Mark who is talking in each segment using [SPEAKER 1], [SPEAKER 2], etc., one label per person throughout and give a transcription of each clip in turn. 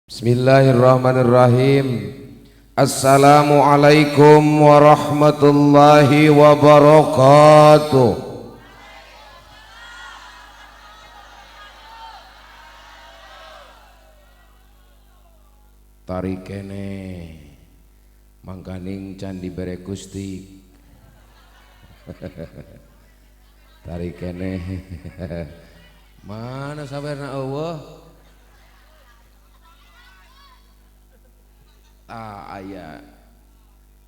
[SPEAKER 1] Bismillahirrahmanirrahim. Assalamualaikum warahmatullahi wabarakatuh. Tarikene mangkaning candi bere Gusti. Tarikene mana sabarna eueuh. Ah, aya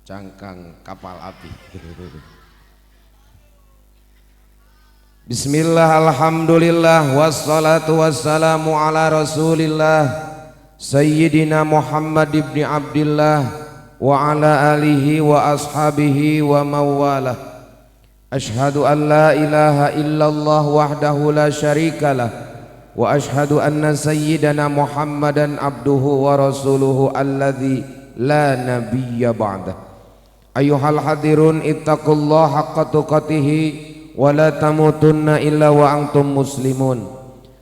[SPEAKER 1] cangkang kapal api. Bismillah, alhamdulillah, wassalatu wassalamu ala rasulillah Sayyidina Muhammad ibni Abdillah wa ala alihi wa ashabihi wa mawalah. Ashhadu an la ilaha illallah wahdahu la syarikalah wa ashhadu anna sayyidana Muhammadan abduhu wa rasuluhu alladzi la nabiyya ba'dah. Ayyuhal hadirun, ittaqullaha haqqa tuqatihi wa la tamutunna illa wa antum muslimun.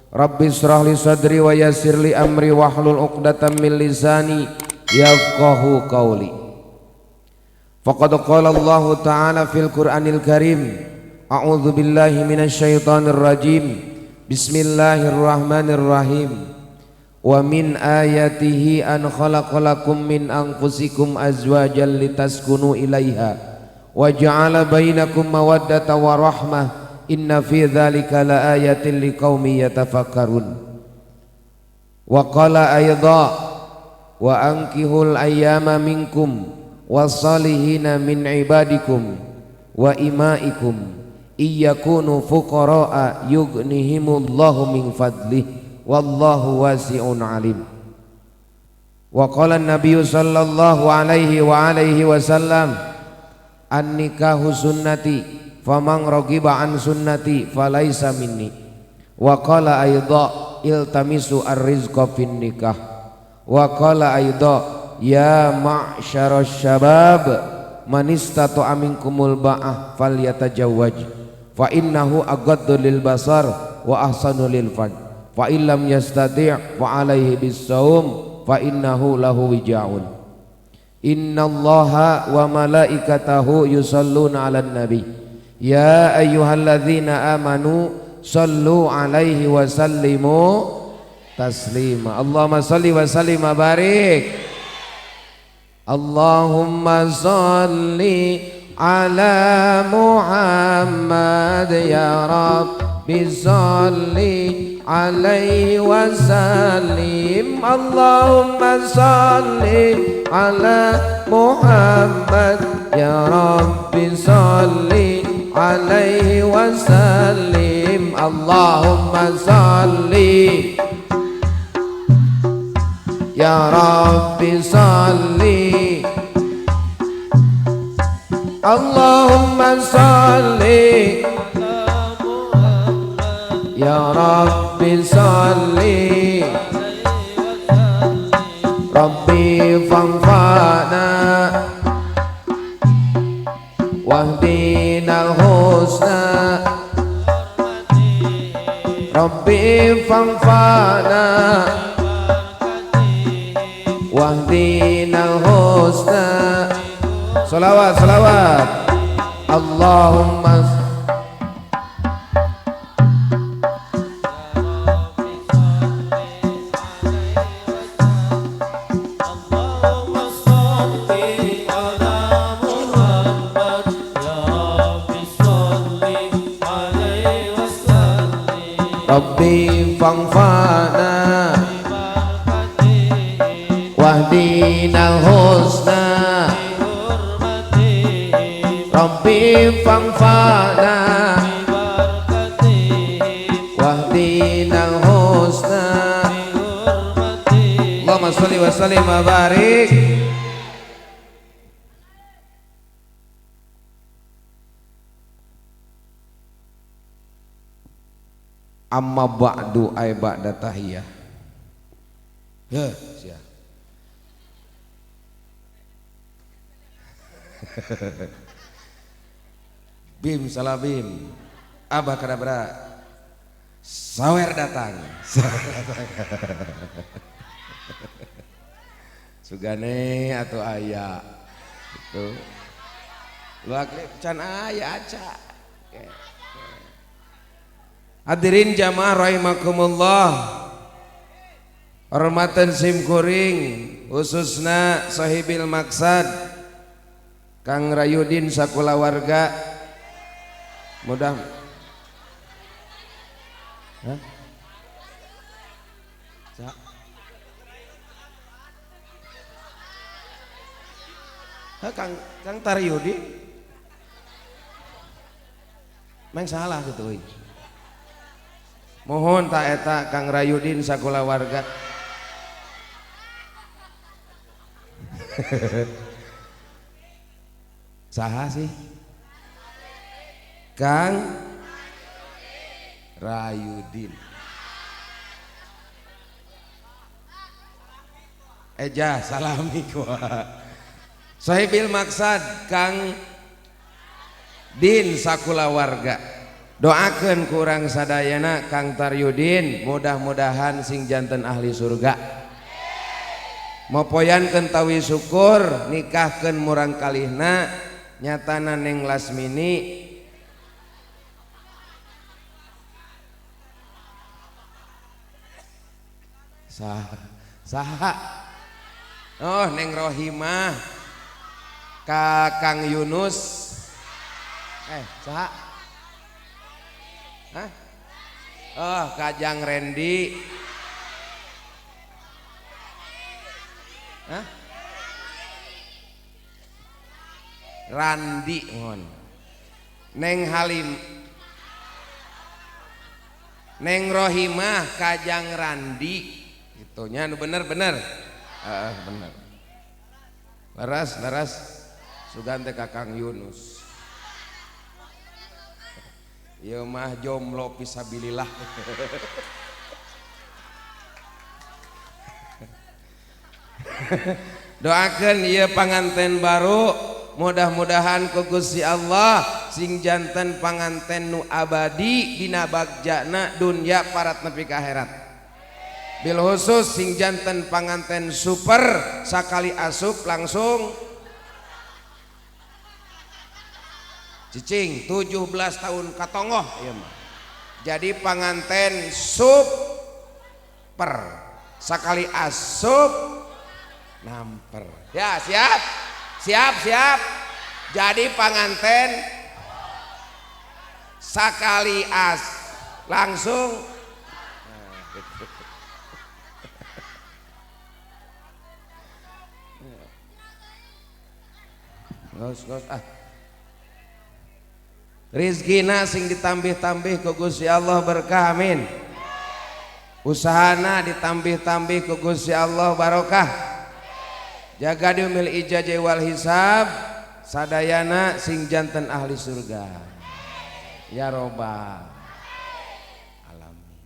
[SPEAKER 1] Rabbi israh li sadri wa yassir li amri wahlul 'uqdatam min lisani yafqahu qawli. Faqad qala Allahu ta'ala fil Qur'anil Karim, a'udzu billahi minasy syaithanir rajim. Bismillahirrahmanirrahim. Wa min ayatihi an khalaqalakum min anfusikum azwajan litaskunu ilaiha wa ja'ala bainakum mawaddatan wa rahmah, inna fi dzalika laayatin liqaumin yatafakkarun. Wa qala aidha wa ankihul ayyama minkum wassalihina min ibadikum wa imaikum iyakunu fuqara'a yughnihimullahu min fadlih wallahu wasi'un alim. Wa qala an-nabiyyu sallallahu alaihi wa alihi wasallam, an-nikahu sunnati faman raghiba an sunnati falaisa minni. Wa qala aidha iltamisu ar-rizqa fin nikah. Wa qala aidha ya ma'syarasy syabab man istata'a minkumul ba'ah falyatajawwaj fa innahu aghaddu lil basar wa ahsanu lil farj, fa illam yastati' fa alaihi bis-shaum fa innahu lahu wija'un. Innallaha wa malaikatahu yusalluna 'alan nabi ya ayyuhalladzina amanu sallu 'alaihi wa sallimu taslima. Allahumma salli wa sallim wa barik. Allahumma salli ala Muhammad ya Rabbi salli alaihi wa sallim. Allahumma salli ala Muhammad ya Rabbi salli alaihi wa sallim. Allahumma salli ya Rabbi salli. Allahumma salli
[SPEAKER 2] ala Muhammad
[SPEAKER 1] ya Rabbi salli
[SPEAKER 2] alaihi wa sallim.
[SPEAKER 1] Rabbi fanfa'na wahdinal husna. Rabbi fanfa'na wahdinal husna. Salawat, salawat. Allahumma
[SPEAKER 2] Allahumma sholli ala Muhammad ya Rabbi sholli alaihi wa sallim.
[SPEAKER 1] Rabbi fanfa'na wahdinal husna. Rabbi fanfa'na wahdinal husna. Allahumma sholli wa sallim wa barik. Amma ba'du ay ba'da tahiyah. Heh, sia. Bim salah bim, abah kadabra, sawer datang. Sawer datang. Sugane atau aya gitu. Luak can aya aca. Hadirin jamaah rahimakumullah. Hormatan sim kuring khususna sahibil maksad Kang Rayudin sakulawarga. Mudah. Hah? Hah, Kang Taryudi main salah gitu euy. Mohon tak eta Kang Rayudin sakulawarga. Saha sih? Kang Rayudin. Eja salami kuah. Sahibil maksad Kang Din sakulawarga. Doakeun kurang sadayana Kang Taryudin mudah-mudahan sing janten ahli surga. Mopoyankeun tawi syukur nikahkeun murang kalihna nyatana Neng Lasmini saha oh Neng Rohimah ka Kang Yunus saha. Hah? Oh, Kajang Rendi. Hah? Randi mohon. Neng Halim Neng Rohimah Kajang Randi. Itunya anu bener-bener. Heeh, bener. Leres, leres. Sugan teh ka Kang Yunus. Ieu mah jomblo fisabilillah. Doakeun ieu panganten baru mudah-mudahan ku Gusti Allah sing janten panganten nu abadi dina bagjana dunya parat nepi ka akhirat. Bil khusus sing janten panganten super sakali asup langsung cicing 17 tahun katongoh ieu mah. Jadi panganten super sakali asup namper. Ya, siap. Siap, siap. Jadi panganten sakali as langsung. Nah, gitu. Gos, gos, ah. Rizkina sing ditambih-tambih ku Gusti Allah berkah, amin. Usahana ditambih-tambih ku Gusti Allah barokah. Jaga diumil ijazah wal hisab sadayana sing janten ahli surga. Ya robbal alamin.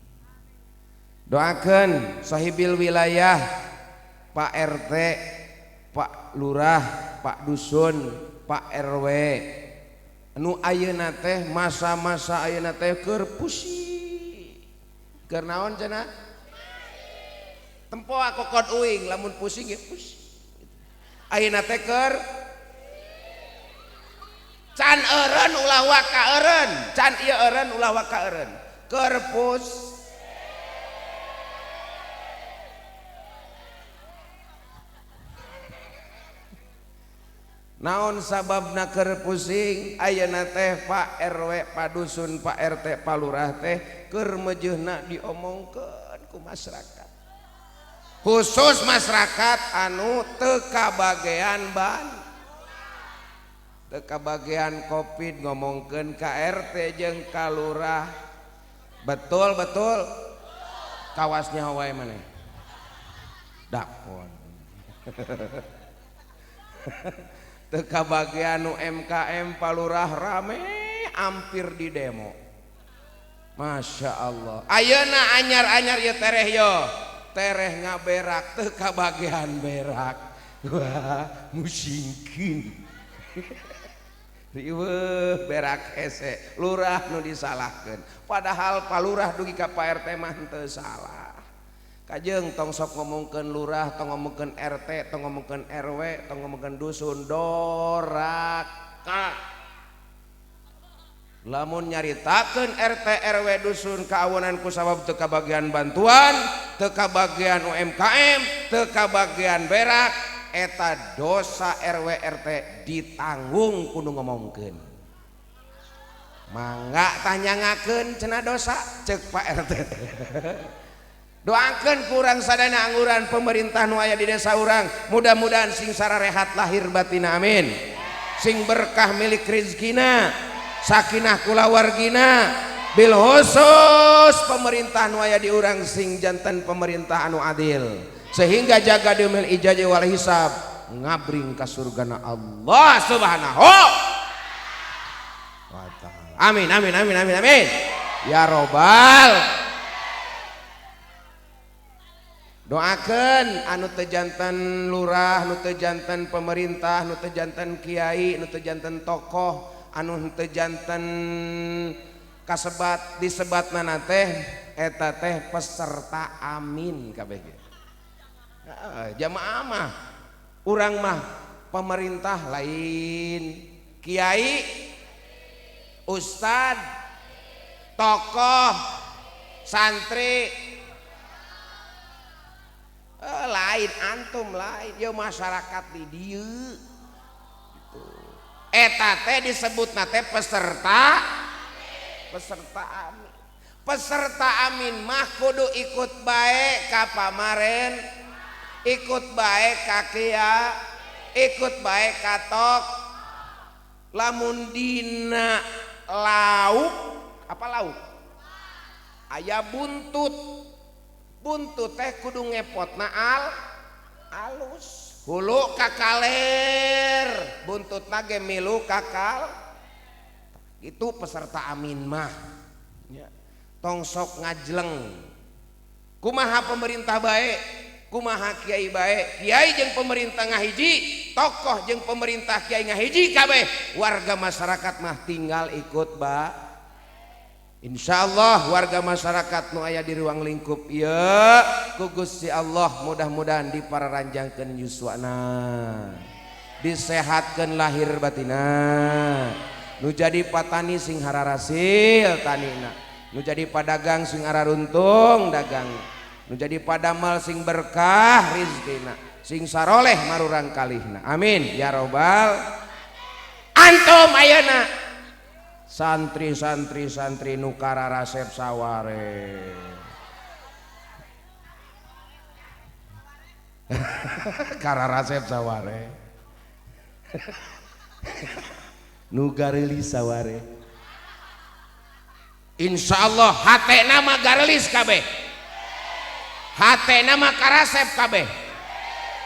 [SPEAKER 1] Doakeun sahibil wilayah Pak RT, Pak Lurah, Pak Dusun, Pak RW. Nu ayeuna teh masa-masa ayeuna teh keur pusing. Keur naon cenah? Tempo kokod uing lamun pusing ge pusing. Ayeuna teh keur can eureun ulah waka eureun, can ieu eureun ulah waka eureun. Keur pus. Naon sababna keur pusing ayeuna teh Pak RW, Pak Dusun, Pak RT, Pak Lurah teh keur meujeuhna diomongkeun ku masyarakat. Khusus masyarakat anu teu kabagean ban, teu kabagean Covid ngomongkeun ka RT jeung ka lurah. Betul betul. Kawasnya wae maneh. Dakon. Teu kabagean UMKM palurah rame hampir di demo. Masya Allah. Ayeuna anyar-anyar ieu tereh yo. Tereh ngaberak teu kabagean berak. Wah, musingkeun. Riweuh berak hese, lurah nu disalahkeun. Padahal palurah dugi ka Pak RT mah henteu salah. Kajeng tong sok ngomongkeun lurah, tong ngomongkeun RT, tong ngomongkeun RW, tong ngomongkeun dusun, doraka. Lamun nyaritakeun RT RW dusun kaawonan ku sabab teu kabagian bantuan, teu kabagian UMKM, teu kabagian berak, eta dosa RW RT ditanggung ku nu ngomongkeun. Mangga tanyangakeun cenah dosa cek Pak RT. Doakeun kurang sadana angguran pemerintah nu aya di desa urang, mudah-mudahan sing sararehat lahir batina, amin. Sing berkah milik rizkina, sakinah kulawargina, bil khusus pemerintah nu aya di urang sing janten pemerintah anu adil, sehingga jaga dimil ijaji wal hisab ngabring ka surgana Allah Subhanahu wa taala. Amin amin amin amin amin ya robbal. Doakeun anu teu janten lurah, nu teu janten pemerintah, nu teu janten kiai, nu teu janten tokoh, anu teu janten kasebat disebatna teh eta teh peserta amin kabeh. Heeh, jamaah mah urang mah pemerintah lain, kiai, ustad, tokoh, santri lain, antum lain, ya masyarakat di dieu gitu. Eta teh disebutna teh peserta amin. Peserta amin mah kudu ikut bae ka pamaren, ikut bae ka kia, ikut bae ka tok. Lamun dina lauk, apa lauk? Aya buntut. Buntut teh kudu ngepotna alus, hulu kakaler, buntutna ge milu kakal. Itu peserta amin mah. Ya. Tong sok ngajleng. Kumaha pemerintah bae, kumaha kiai bae, kiai jeung pemerintah ngahiji, tokoh jeung pemerintah kiai ngahiji kabeh, warga masyarakat mah tinggal ikut ba. Insyaallah warga masyarakat nu aya di ruang lingkup ieu ku Gusti Allah mudah-mudahan dipararanjangkeun yuswana, disehatkeun lahir batina, nu jadi patani sing hararasil tanina, nu jadi padagang sing araruntung dagang, nu jadi padamal sing berkah rizkina, sing saroleh marurang kalihna, amin ya robbal. Antum ayeuna santri-santri santri nu kararasep saware. Kararasep saware. Nu garelis saware. Insyaallah hatena mah garelis kabeh. Hatena mah karasep kabeh.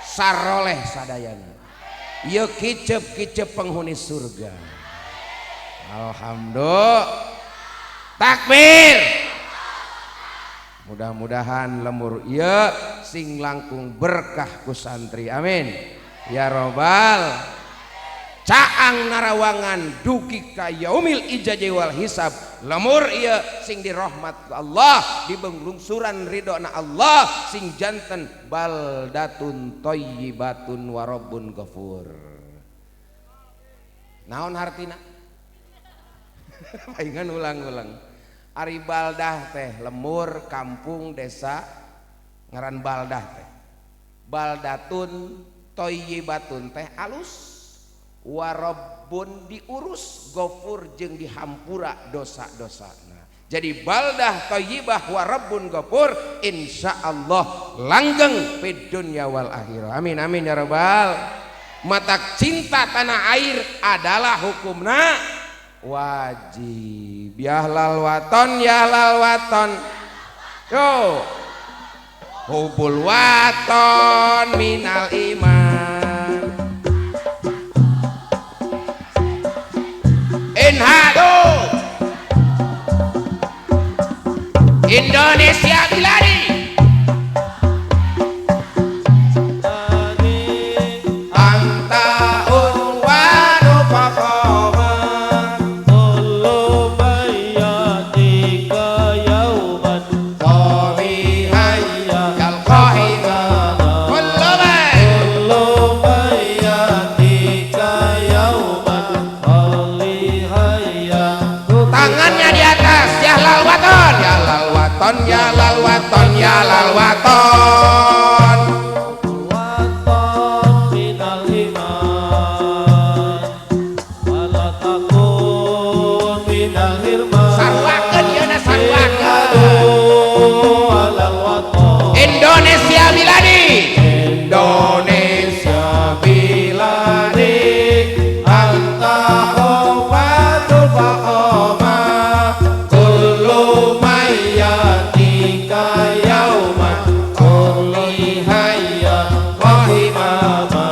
[SPEAKER 1] Saroleh sadayana. Ieu kicep-kicep penghuni surga. Alhamdulillah. Takbir. Mudah-mudahan lemur ieu sing langkung berkah ku santri, amin ya robbal. Caang narawangan dugi ka yaumil ijaji wal hisab, lemur ieu sing dirahmat ku Allah, dibenglungsuran ridona Allah, sing janten baldatun thayyibatun wa rabbun ghafur. Naon hartina? Palingan ulang-ulang. Ari baldah teh lemur, kampung, desa ngaran baldah teh. Baldatun thayyibatun teh alus, warabun diurus, gofur jeung dihampura dosa-dosa. Nah, jadi baldah thayyibah warabun gofur insyaallah langgeng fid dunya wal akhirah. Amin amin ya rabbal. Mata cinta tanah air adalah hukumna wajib. Ya ahlal waton, ya ahlal waton, yo hubul waton minal iman. Inhadu Indonesia biladi. waton ya lal waton ya lal waton.
[SPEAKER 2] Waton minal iman wala takun minal hirman.
[SPEAKER 1] Sarwakeun yeuna sarwakeun. Indonesia biladi. Indonesia biladi anta khofatul faqama kullu mayyatika yauman kulli hayya qahimama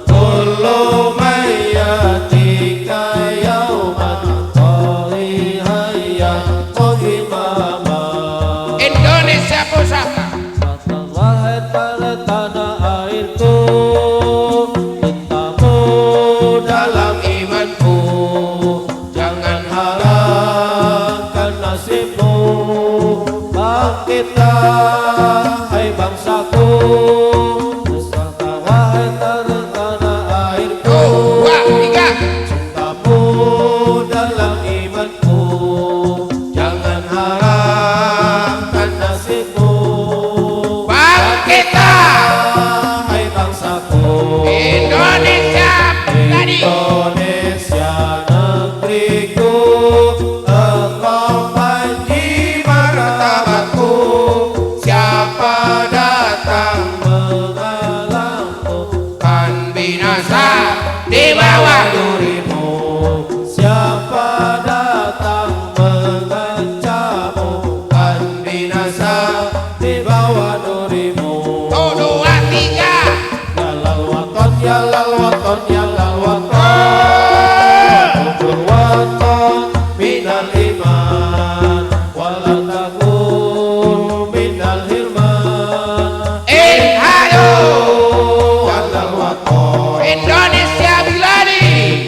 [SPEAKER 2] kullu mayyatika yauman kulli hayya qahimama.
[SPEAKER 1] Indonesia pusaka.
[SPEAKER 2] Wahai tanah airku, cintamu dalam imanku, jangan harapkan nasibmu, bangkitlah hai bangsaku. Wahai tanah airku,
[SPEAKER 1] 2, 3.
[SPEAKER 2] Cintamu dalam imanku, jangan harapkan nasibmu,
[SPEAKER 1] bangkitlah
[SPEAKER 2] hai bangsaku.
[SPEAKER 1] Indonesia tadi.
[SPEAKER 2] Indonesia negeriku, engkau panji
[SPEAKER 1] martabatku, siapa datang
[SPEAKER 2] menghalangku
[SPEAKER 1] kan binasa di bawah durimu.
[SPEAKER 2] Siapa datang mengancammu
[SPEAKER 1] kan binasa
[SPEAKER 2] di bawah durimu.
[SPEAKER 1] 2, 3.
[SPEAKER 2] Ya lal waton ya lal waton ya lal waton, kubur waton minal iman wala takun minal hirman.
[SPEAKER 1] Hayo
[SPEAKER 2] ya lal waton.
[SPEAKER 1] Indonesia biladi.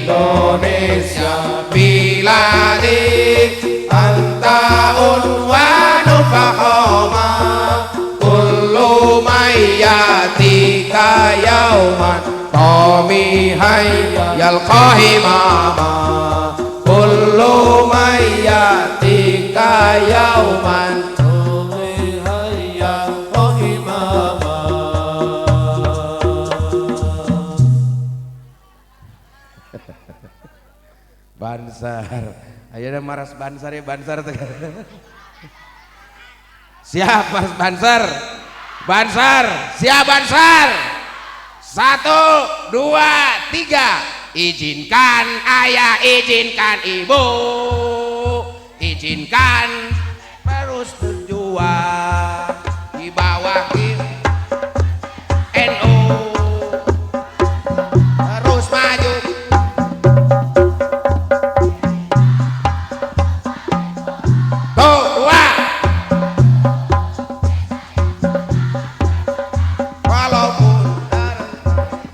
[SPEAKER 2] Indonesia
[SPEAKER 1] biladi anta unwanu fahoma kullu mayyatika yauman tomi hayya yalqahimama kullu mayyatika yauman
[SPEAKER 2] tomi hayya yalqahimama.
[SPEAKER 1] Bansar, ayeuna maras Bansar ya Bansar. Siap Mas Bansar. Bansar, siap Bansar. 1, 2, 3. Izinkan ayah, izinkan ibu, izinkan terus berjuang di bawah NU terus maju. Tuh, 2. Walaupun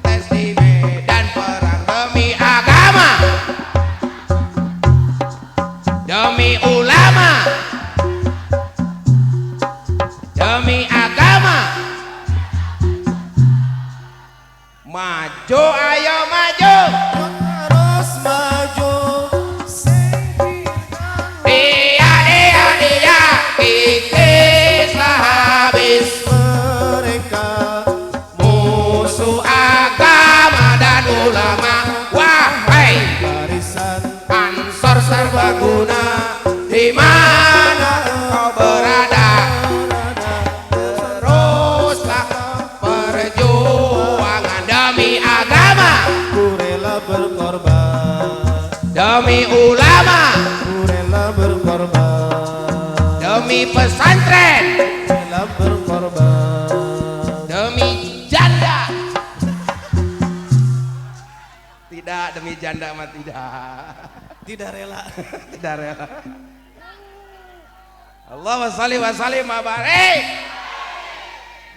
[SPEAKER 1] tes di medan perang demi agama, demi ulama, demi agama. Maju, ayo maju,
[SPEAKER 2] terus maju.
[SPEAKER 1] Dia dia dia, kikislah habis
[SPEAKER 2] mereka
[SPEAKER 1] musuh agama dan ulama. Wahai
[SPEAKER 2] barisan
[SPEAKER 1] Ansor serbaguna, di mana kau berada? Teruslah perjuangan demi agama,
[SPEAKER 2] ku rela berkorban
[SPEAKER 1] demi ulama,
[SPEAKER 2] ku rela berkorban
[SPEAKER 1] demi pesantren,
[SPEAKER 2] rela berkorban
[SPEAKER 1] demi janda. Tidak, demi janda mah tidak.
[SPEAKER 2] Tidak rela.
[SPEAKER 1] Tidak rela. Allahumma sholli wa sallim wa barik.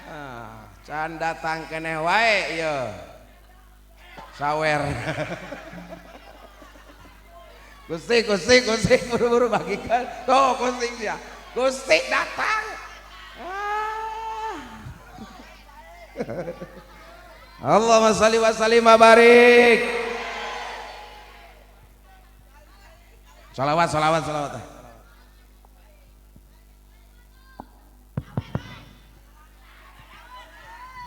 [SPEAKER 1] Ah, can datang keneh wae ieu. Sawer. Gusti, Gusti, Gusti, buru-buru bagikan. Tuh, Gusti dia. Gusti datang. Ah. Allahumma sholli wa sallim wa barik. Salawat, salawat, salawat.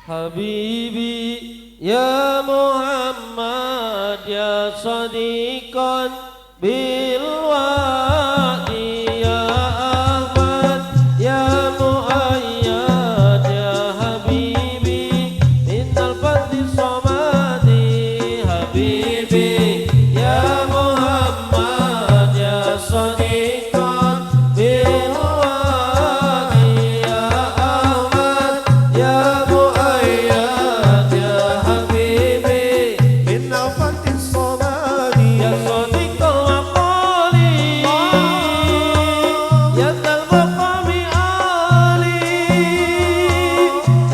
[SPEAKER 2] Habibi ya Muhammad ya sadiqan bil wa'di ya Ahmad ya Muayyad ya Habibi minal fadli somadi. Habibi ya Muhammad ya sadiqan bil wa'di ya Ahmad ya Muayyad ya Habibi
[SPEAKER 3] minal fadli somadi
[SPEAKER 2] ya sadiqal maqali ya dzal maqami ali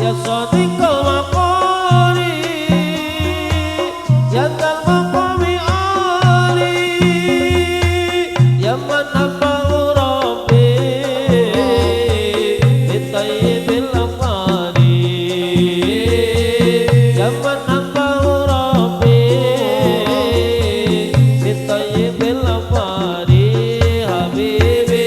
[SPEAKER 2] ya sadiqal maqali ya dzal maqami ali ya man afahu rabbi bitayyibil afali ya man afahu rabbi bitayyibil afali. Habibi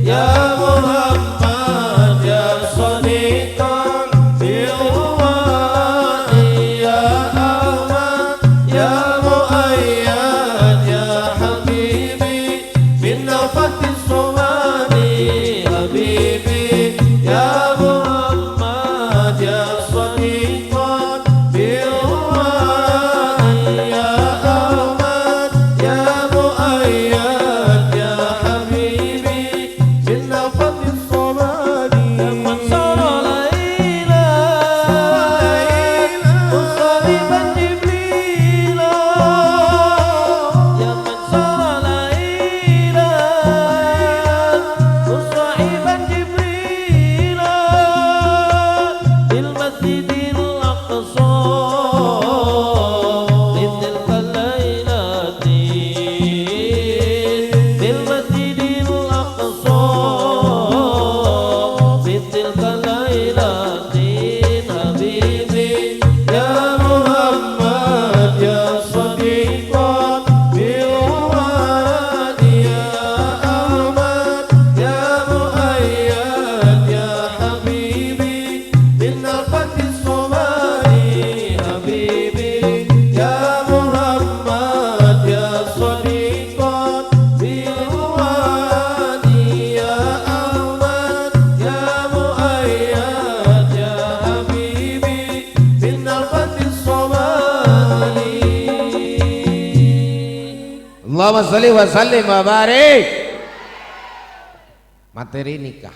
[SPEAKER 2] ya Muhammad ya sadiqan bil wa'di ya Ahmad ya Muayyad ya Habibi minal fadli somadi. Habibi ya Muhammad ya sadiqan bil wa'di ya Ahmad ya Muayyad ya Habibi
[SPEAKER 3] minal fadli somadi
[SPEAKER 2] ya man sara laila musaliban Jibrila ya man sara laila musahiban Jibrila bil masjidil aqsa litilka lailati bil masjidil aqsa litilka lailatin. Habibi
[SPEAKER 3] ya Muhammad ya sadiqan bil wa'di ya Ahmad ya Muayyad ya Habibi minal fadli somadi.
[SPEAKER 2] Habibi
[SPEAKER 3] ya Muhammad ya sadiqan bil wa'di ya Ahmad ya Muayyad ya Habibi minal fadli somadi.
[SPEAKER 1] Allahumma sholli wa sallim wa barik. Materi nikah.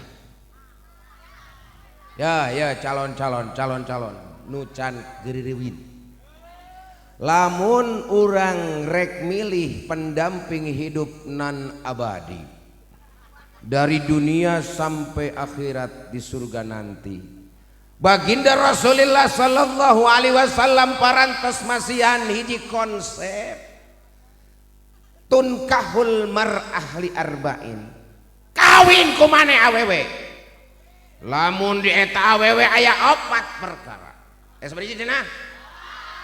[SPEAKER 1] Ya ya calon-calon calon-calon nu can geureuwin. Lamun urang rek milih pendamping hidup nan abadi dari dunia sampai akhirat di surga nanti. Baginda Rasulullah sallallahu alaihi wasallam parantos masihan hiji konsep tunkahul mar'ah li arba'in. Kawin ku maneh awewe. Lamun di eta awewe aya opat perkara. Seperti cenah.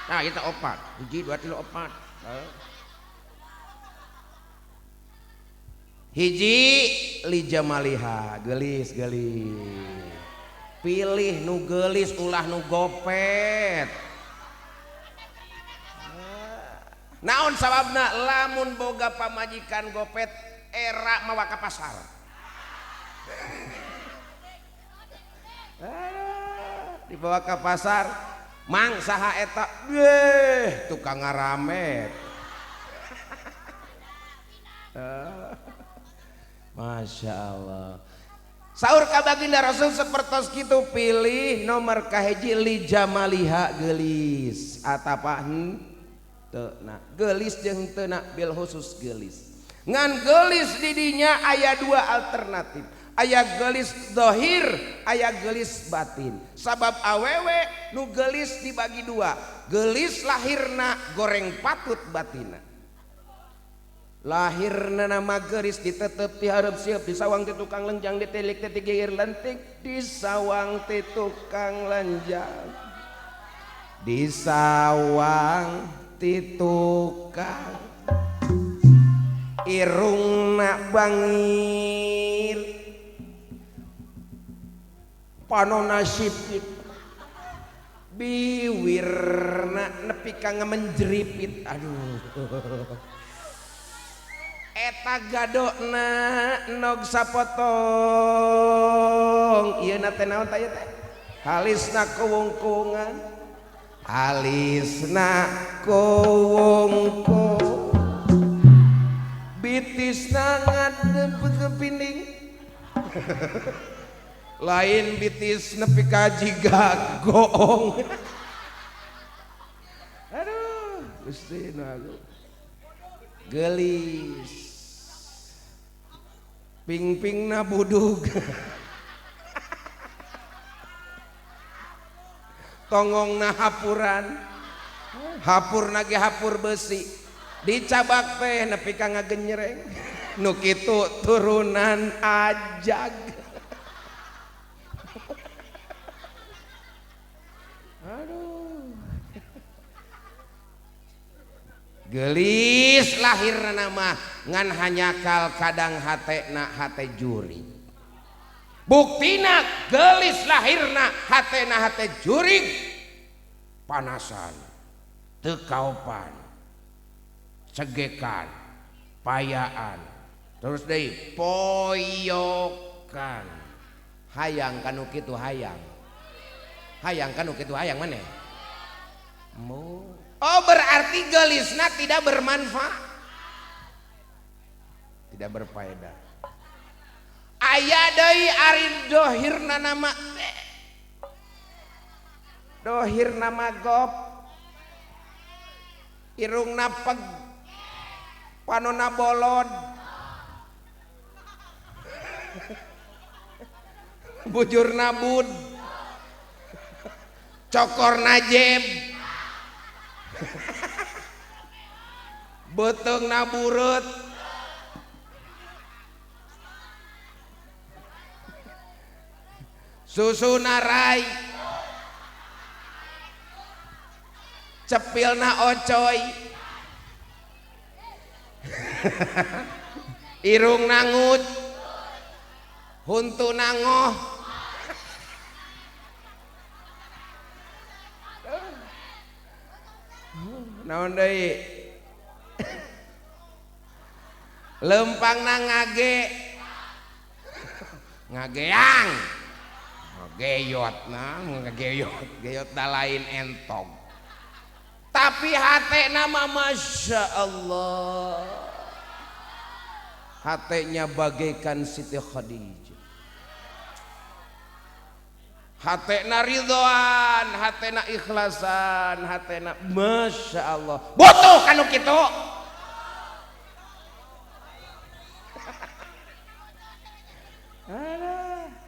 [SPEAKER 1] Nah, kita opat. 1 2 3 4. Hiji li jamaliha, geulis geulis. Pilih nu geulis ulah nu gopet. Naon sababna lamun boga pamajikan gopet era mawa ka pasar. Dibawa ke pasar, mang saha eta? Beuh, tukang ngaramet. Masya Allah. Saur ka baginda Rasul sepertos kitu, pilih nomor kahiji li jamaliha geulis atapa henteu na. Geulis jeung henteu na bil khusus geulis. Ngan geulis di dinya aya dua alternatif. Aya geulis zahir, aya geulis batin. Sabab awewe nu geulis dibagi dua. Geulis lahirna goreng patut batina. Lahirna nama geulis ditetep dihareup sieup di sawang ti tukang lenjang ditelik ti gigir lentik di sawang ti tukang lenjang. Di sawang ti tukang irungna bangir panona sipit. Biwirna nepi ka ngamenjeripit. Aduh. Eta gadona nog sapotong. Ieu na teh naon tah ieu teh? Halisna kuwungkungan. Halisna kuwungkung. Bitisna ngadep pining. Lain bitis nepi ka jiga goong. Aduh, Gusti nu agung. Geulis. Ping-pingna budug. Tongongna hapuran. Hapurna ge hapur besi. Dicabak teh nepi ka ngagenyereng. Nu kitu turunan ajag. Aduh. Gelis lahirna nama ngan hanyakal kadang hatena hate jurig. Buktina gelis lahirna hatena hate jurig. Panasan, teu kaopan, cegekan, payaan, terus deui poyokan. Hayang kanu kitu hayang. Hayang kanu kitu hayang maneh? Oh berarti gelisna tidak bermanfaat, tidak berfaedah. Aya deui ari dohirna nama, dohirna magop, irungna peg, panona bolod, bujurna bud, cokorna jeb, beuteungna bureut, susuna rai, cepilna ocoy, irungna ngut, huntuna ngoh. Naon deui? Lempangna ngage, ngageang, ngageyot, nah ngageyot, geyot da lain entog. Tapi hatena mah masya Allah, hatenya bagaikan Siti Khadijah. Hatena ridhoan, hatena ikhlasan, hatena masya Allah. Butuh kanu kitu.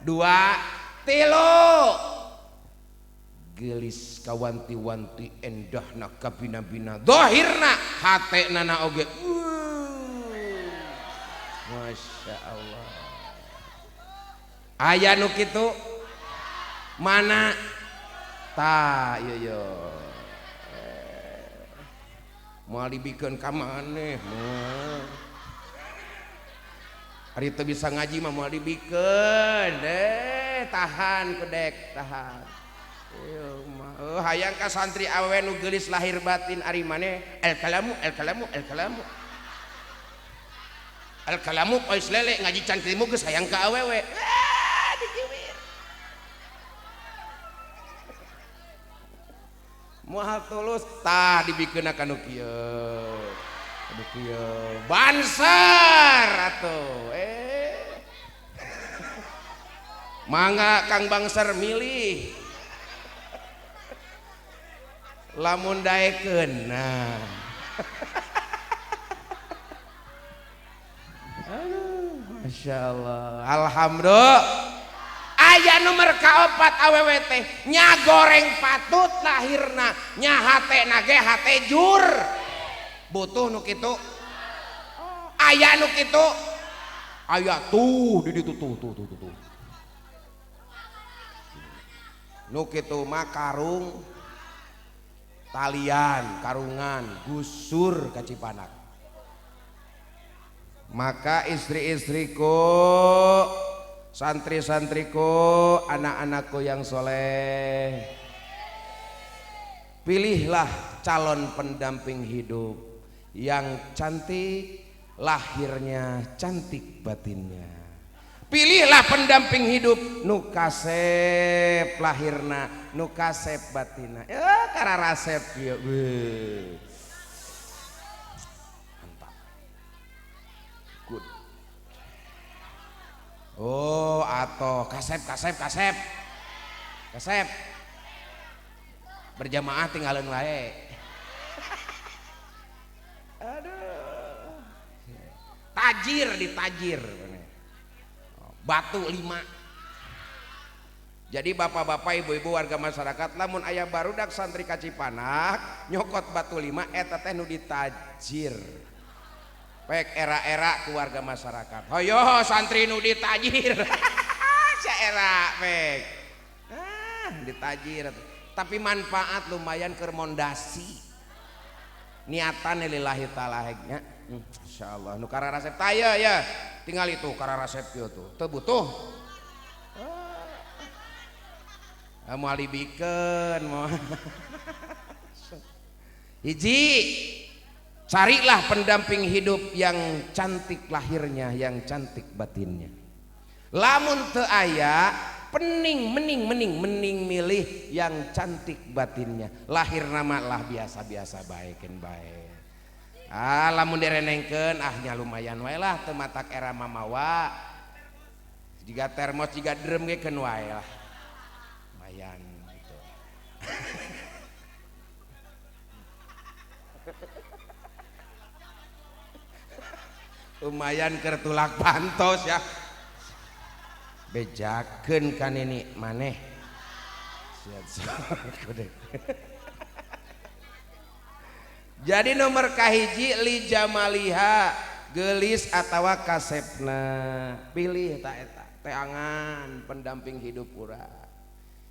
[SPEAKER 1] Dua, tilu. Gelis kawanti-wanti endahna kabina-bina dohirna hatena na oge. Masya Allah. Aya nu kitu mana ta ieu yo moal dibikeun ka maneh mah. Ari teu bisa ngaji mah moal dibikeun deh, tahan kudek, tahan. Ieu mah hayang ka santri awewe nu geulis lahir batin ari maneh al kalamu al kalamu al kalamu. Al kalamu pois lele ngaji can tilmu geus hayang ka awewe. Dikiwir. Moal tulus tah dibikeunna ka nu kieu. Aduh kieu banser atuh. Mangga Kang Bangser milih. Lamun daekeun nah. Aduh, Masya Allah. Alhamdulillah. Aya nomor kaopat awewe teh nya goreng patut lahirna, nya hatena ge hate jur. Butuh nu kitu. Aya nu kitu. Aya tuh di ditu tuh tuh tuh tuh. Nu kitu mah karung talian, karungan, gusur ka Cipanak. Maka istri-istriku, santri-santriku, anak-anakku yang soleh, Pilihlah calon pendamping hidup yang cantik lahirnya, cantik batinnya. Pilihlah pendamping hidup nu kasep lahirna, nu kasep batinna. Ya kararasep kieu. Mantap. Good. Oh, atau kasep kasep kasep. Kasep. Berjamaah tinggalin wae. Aduh. Tajir ditajir. Batu 5. Jadi bapak-bapak, ibu-ibu, warga masyarakat, lamun aya barudak santri ka Cipanak nyokot batu 5 eta teh nu ditajir. Pek era-era ku warga masyarakat. Hoyo santri nu ditajir. Sia era pek. Ah, ditajir. Tapi manfaat lumayan keur mondasi. Niatan lillahi ta'ala nya. Insyaallah nu kararasep taya ya. Tinggal itu kararasep kieu tuh. Teu butuh. Ah, moal dibikeun moal. Hiji, carilah pendamping hidup yang cantik lahirnya, yang cantik batinnya. Lamun teu aya, pening mening mening mening milih yang cantik batinnya. Lahir nama lah biasa-biasa baekeun bae. Ah, lamun direnengkeun ah nya lumayan wae lah teu matak era mamawa. Jiga termos jiga drum ge keun wae lah. Lumayan gitu. Lumayan keur tulak pantos ya. Bejakeun kan ini maneh. Jadi nomor kahiji li jamaliha gelis atawa kasepna. Pilih ta eta teangan pendamping hidup urang.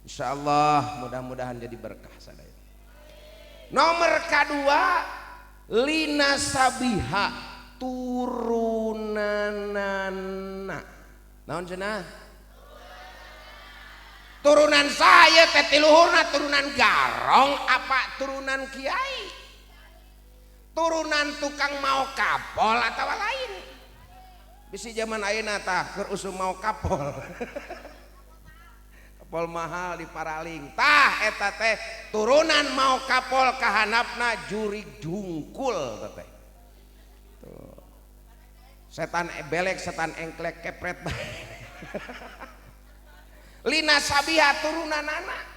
[SPEAKER 1] Insyaallah mudah-mudahan jadi berkah sadaya. Nomor kadua lina sabiha turunanana. Naon cenah? Turunan saya teh ti luhurna turunan garong apa turunan kiai? Turunan tukang mau kapol atau lain? Bisi zaman ayeuna tah keur usum mau kapol. Kapol mahal di Paraling. Tah eta teh turunan mau kapol kahanapna jurig jungkul teh. Tuh. Setan belek, setan engklek kepret. Lina sabiha turunan anak.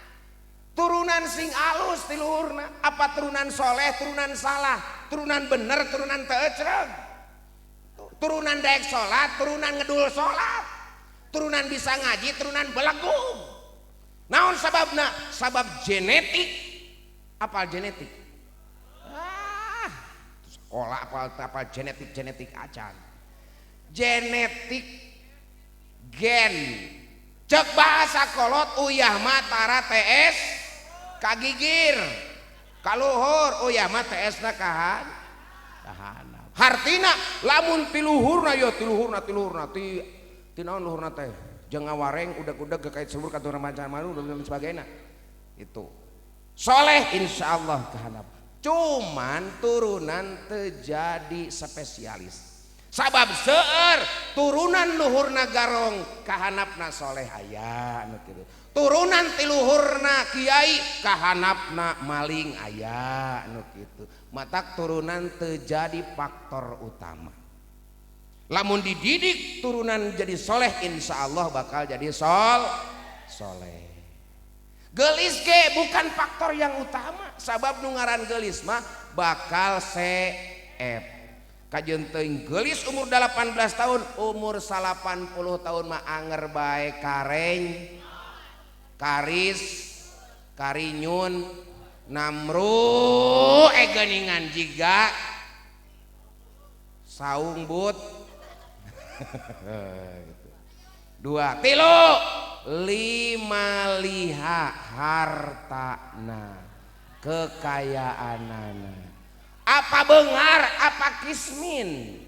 [SPEAKER 1] Turunan sing alus ti luhurna, apa turunan soleh, turunan salah, turunan bener, turunan teu ecreg. Turunan daek salat, turunan ngedul salat. Turunan bisa ngaji, turunan belegug. Naon sababna? Sabab genetik. Apal genetik? Ah, sekolah apal genetik genetik acan. Genetik gen. Cek bahasa kolot uyah mah tara TS kagigir kaluhur uyah mah TS na kahan kahanap. Hartina lamun tiluhurna ya tiluhurna tiluhurna ti ti naon luhurna teh jeung ngawareng udag-udag gekait subur katur mancan malu dan sebagainya. Itu soleh insyaallah kahanap. Cuman turunan terjadi spesialis. Sabab seueur turunan luhurna garong kahanapna soleh aya nu kitu. Turunan tiluhurna kiai kahanapna maling aya nu kitu. Matak turunan terjadi faktor utama. Lamun dididik turunan jadi soleh insyaallah bakal jadi soleh. Gelis ge bukan faktor yang utama. Sabab nu ngaran gelis mah bakal seep. Kajeun teuing geulis umur 18 tahun, umur 80 tahun mah anger bae kareng, karis, karinyun, namru geuningan jiga saung but. Gitu. 2, 3, 5 liha hartana, kekayaanana. Apa bengar, apa kismin?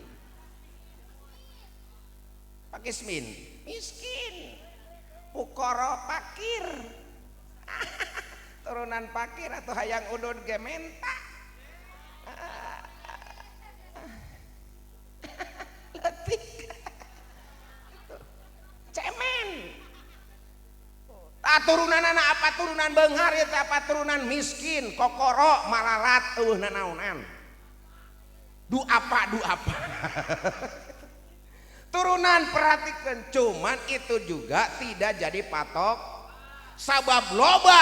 [SPEAKER 1] Apa kismin? Miskin. Pukoro pakir. Turunan pakir atau hayang udud ge menta. Leutik. Cemen. Tak turunan anak apa turunan beunghar ieu teh apa turunan miskin, kokoro, malarat, eueuh nanaonan. Du apa du apa. Turunan perhatikan, cuman itu juga tidak jadi patok. Sabab loba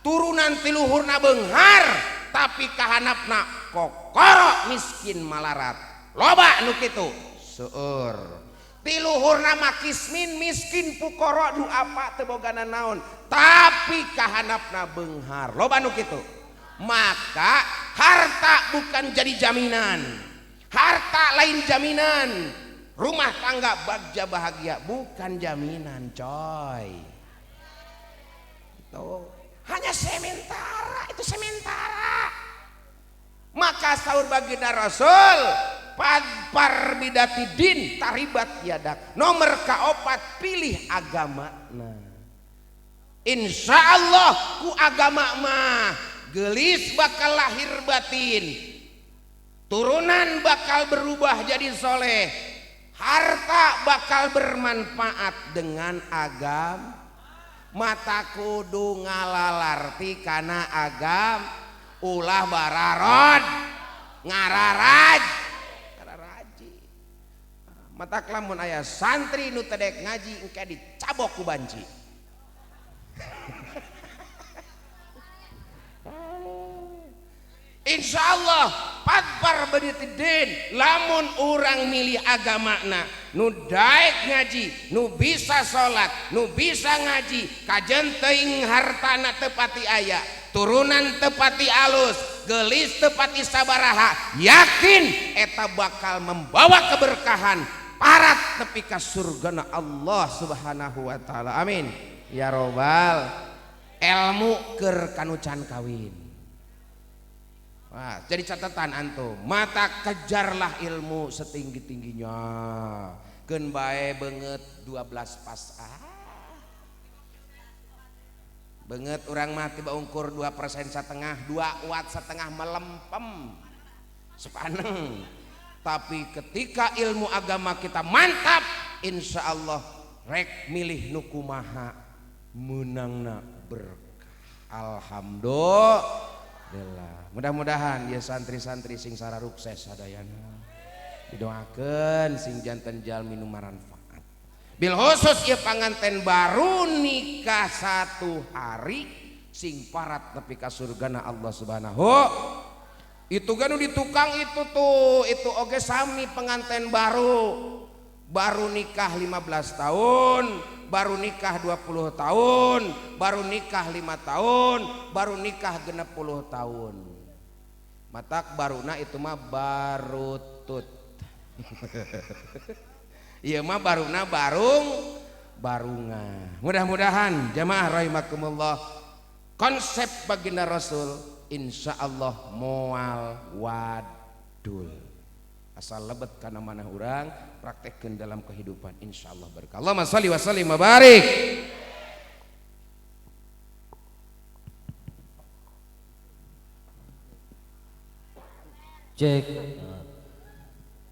[SPEAKER 1] turunan tiluhurna beunghar tapi kahanapna kokoro miskin malarat. Loba nu kitu seueur. Tiluhurna mah kismin miskin pukoro du apa teu boga nanaon tapi kahanapna beunghar. Loba nu kitu. Maka harta bukan jadi jaminan. Harta lain jaminan. Rumah tangga bagja bahagia bukan jaminan, coy. Itu hanya sementara, itu sementara. Maka sahur baginda Rasul par bidati din taribat yadak. Nomor kaopat pilih agama. Nah, insya Allah ku agama mah gelis bakal lahir batin, turunan bakal berubah jadi soleh, harta bakal bermanfaat dengan agama. Mata kudu ngalalarti kana agam, ulah bararod ngararaj ngararaji. Mata lamun aya santri nu teu dek ngaji engke dicabok ku banci. Insya Allah padbar beditidin lamun orang milih agamana nu daek ngaji, nu bisa salat, nu bisa ngaji, kajen teuing hartana tepati aya, turunan tepati alus, gelis tepati sabaraha, yakin eta bakal membawa keberkahan parat tepi ka surgana Allah Subhanahu wa taala. Amin ya robbal. Ilmu keur kanu can kawin. Wah, jadi catatan antum, mata kejarlah ilmu setinggi-tingginya. Keun bae beungeut 12 pas. Ah. Beungeut urang mah tiba ungkur 2% setengah, 2 watt setengah melempem. Sepaneng. Tapi ketika ilmu agama kita mantap, insya Allah rek milih nu kumaha meunangna berkah. Alhamdulillah. Mudah-mudahan ya santri-santri sing sararukses sadayana. Didoakeun sing janten jalmi nu maranfaat. Bil khusus ieu panganten baru nikah 1 hari sing parat nepi ka surgana Allah Subhanahu. Itu kan di tukang itu tuh, itu oge sami penganten baru. Baru nikah 15 tahun, baru nikah 20 tahun, baru nikah 5 tahun, baru nikah 60 tahun. Matak baruna itu mah barutut. Ieu mah baruna barung barunga. Mudah-mudahan jamaah rahimakumullah konsep baginda Rasul insya Allah moal wadul. Asal lebet kana manah urang praktekkeun dalam kehidupan insyaallah berkah. Allahumma shalli wa sallim wa barik.
[SPEAKER 2] Cek.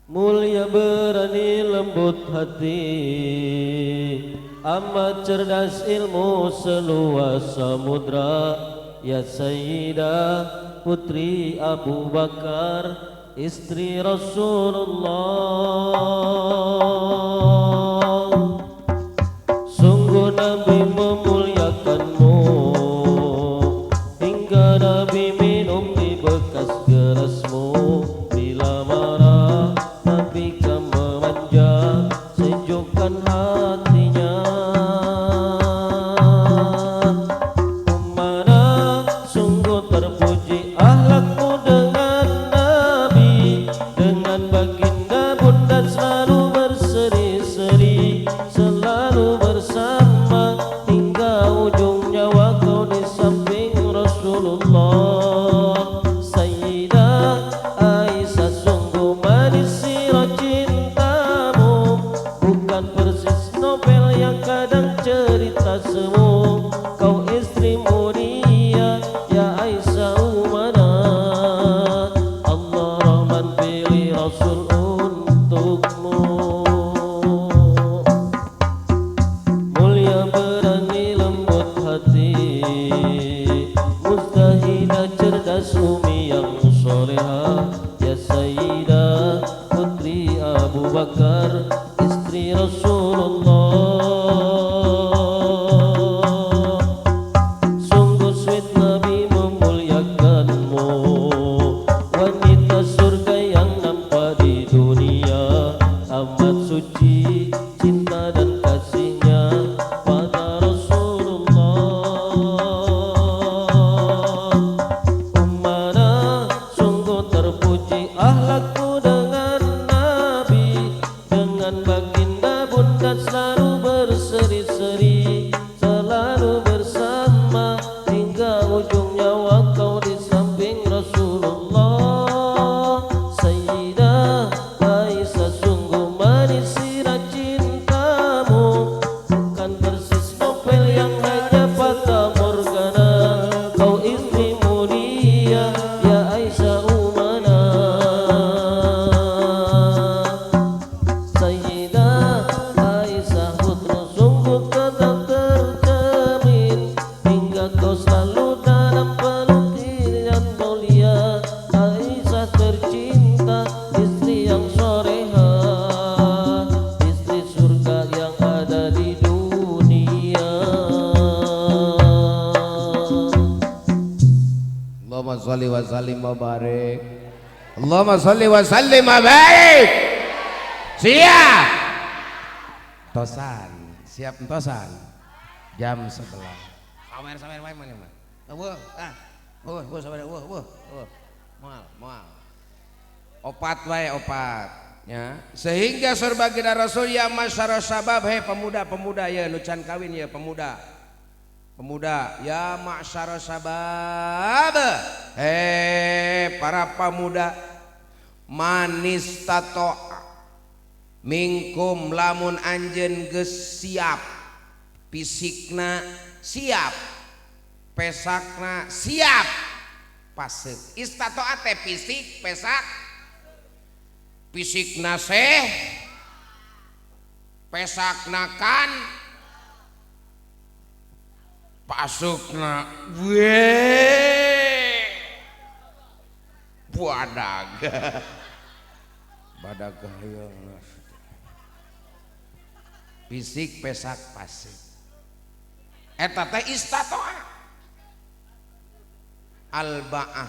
[SPEAKER 2] Mulia berani lembut hati, amat cerdas ilmu seluas samudra. Ya Sayyidah Putri Abu Bakar, istri Rasulullah. Sungguh Nabi memuliakanmu, hingga Nabi minum di bekas gelasmu. Bila marah Nabi kan memanja, sejukkan hatinya. Ummana sungguh terpuji akhlakmu dengan Nabi, dengan baginda bunda selalu berseri-seri, selalu bersama hingga ujung nyawa kau di samping Rasulullah. Sayyidah Aisyah sungguh manis sirah cintamu, bukan persis novel yang kadang cerita semu. Kau istri mulia
[SPEAKER 1] sholli wa sallim wa barik. Allahumma sholli wa sallim wa barik. Siap. Tosan, siap tosan. Jam 11. Sawer-sawer wae mana mah. Eueuh, ah. Eueuh, eueuh sawer eueuh, eueuh, eueuh. Moal, moal. Opat wae opat ya. Sehingga surga baginda Rasul ya masyarakat sabab, hei pemuda-pemuda ya nu can kawin ya pemuda. Pemuda ya masyarakat sabab, hei para pemuda, manis tato mingkum lamun anjeun geus siap fisikna siap pesakna siap pasek istatoa teh fisik pesak fisikna seh pesakna kan pasukna we badag badag hayang fisik pesak pasik eta teh istatoa albaah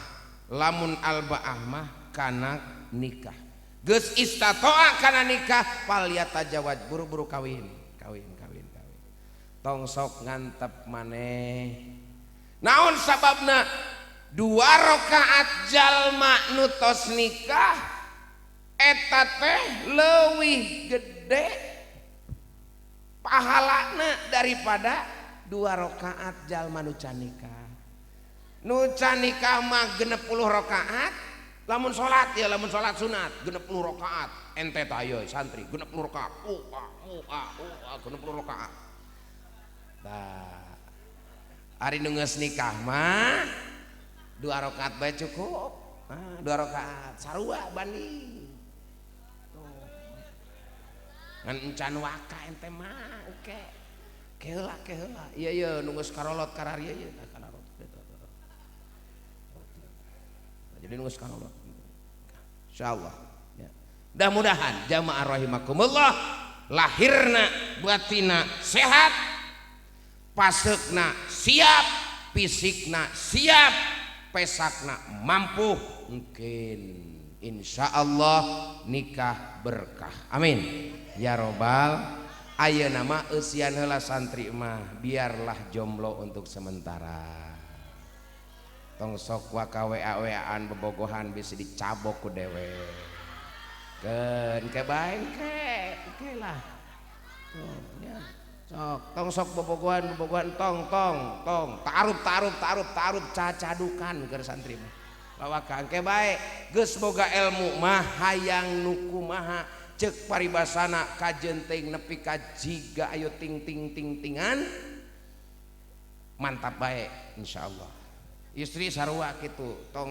[SPEAKER 1] lamun albaah mah kana nikah geus istatoa kana nikah falyatajawaj buru-buru kawin kawin kawin kawin tong sok ngantep maneh naon sababna dua rakaat jalma nu tos nikah eta teh leuwih gede pahalana daripada dua rakaat jalma nu can nikah. Nu can nikah mah 60 rakaat lamun salat ya lamun salat sunat 60 rakaat ente tah ieu santri 60 rakaat 60 rakaat. Tah ari nu geus nikah mah dua rakaat bae cukup. Ah, dua rakaat sarua banding. Ngan encan waka ente mah oke. Keheula keheula. Ieu ieu nu geus karolot kararieu ieu tah karolot. Jadi nu geus karolot. Insyaallah ya. Mudah-mudahan jamaah rahimakumullah lahirna batina sehat, pasekna siap, fisikna siap, pesakna mampu, mungkin insyaallah nikah berkah. Amin ya robbal. Ayeuna mah eusian heula santri mah biarlah jomblo untuk sementara. Tong sok waka wa-waan bobogohan bisa dicabok ku dewe. Keun ke bae ke lah. Tuh ya. Sok tong sok bobogohan bobogohan tong tong tong tarub tarub tarub tarub cacadukan keur santri mah. Lawaka ke bae geus boga ilmu mah hayang nu kumaha cek paribasana kajenting nepi ka jiga ayo ting ting ting tingan mantap bae insyaallah. Istri sarua kitu tong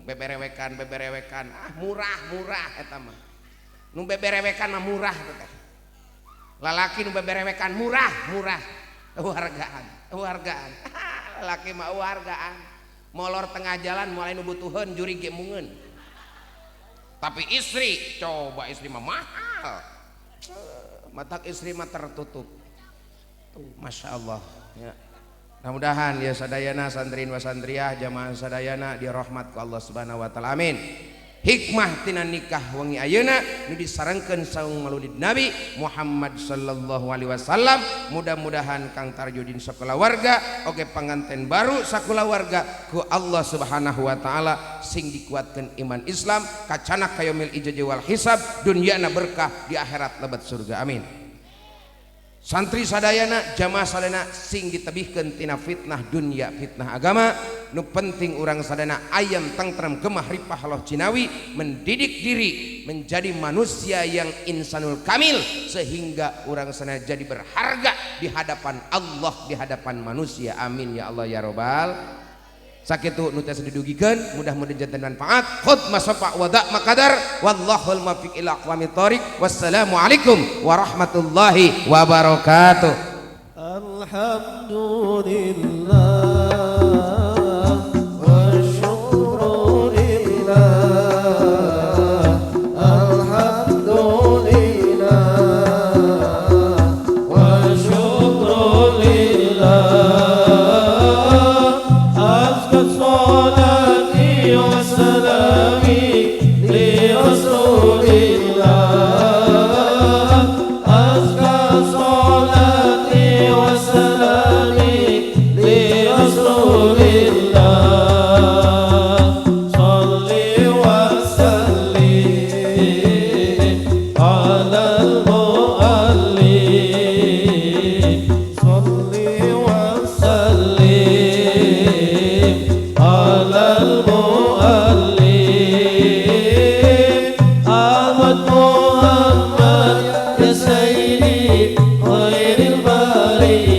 [SPEAKER 1] beberewekan beberewekan ah murah murah eta mah nu beberewekan mah murah teh lalaki nu beberewekan murah murah hargaan hargaan lalaki mah hargaan molor tengah jalan mulai nu butuheun juri ge mungeun. Tapi istri coba istri mah mahal matak istri mah tertutup tuh masya Allah ya. Mudah-mudahan ya sadayana santrin wa santriah jamaah sadayana dirahmat ku Allah Subhanahu wa taala amin. Hikmah tina nikah wengi ayeuna nu disarengkeun saung maulid Nabi Muhammad sallallahu alaihi wasallam. Mudah-mudahan Kang Tarjudin sakulawarga oge panganten baru sakulawarga ku Allah Subhanahu wa taala sing dikuatkeun iman Islam kacana kayaumil ijaji wal hisab dunyana berkah di akhirat lebet surga amin. Santri sadayana jamaah sadayana sing ditebihkeun tina fitnah dunia fitnah agama nu penting urang sadayana ayam tengtrem gemah ripah loh jinawi mendidik diri menjadi manusia yang insanul kamil sehingga urang sadayana jadi berharga di hadapan Allah di hadapan manusia amin ya Allah ya robbal. Sakitu nu teh didugikeun mudah-mudahan janten manfaat. Khudh masafa wa da' maqadar wallahul muwaffiq ila aqwamit thoriq. Wassalamualaikum warahmatullahi wabarakatuh.
[SPEAKER 3] Alhamdulillah wa syukrulillah. Alhamdulillah wa syukrulillah. Salati Khairil bariyah.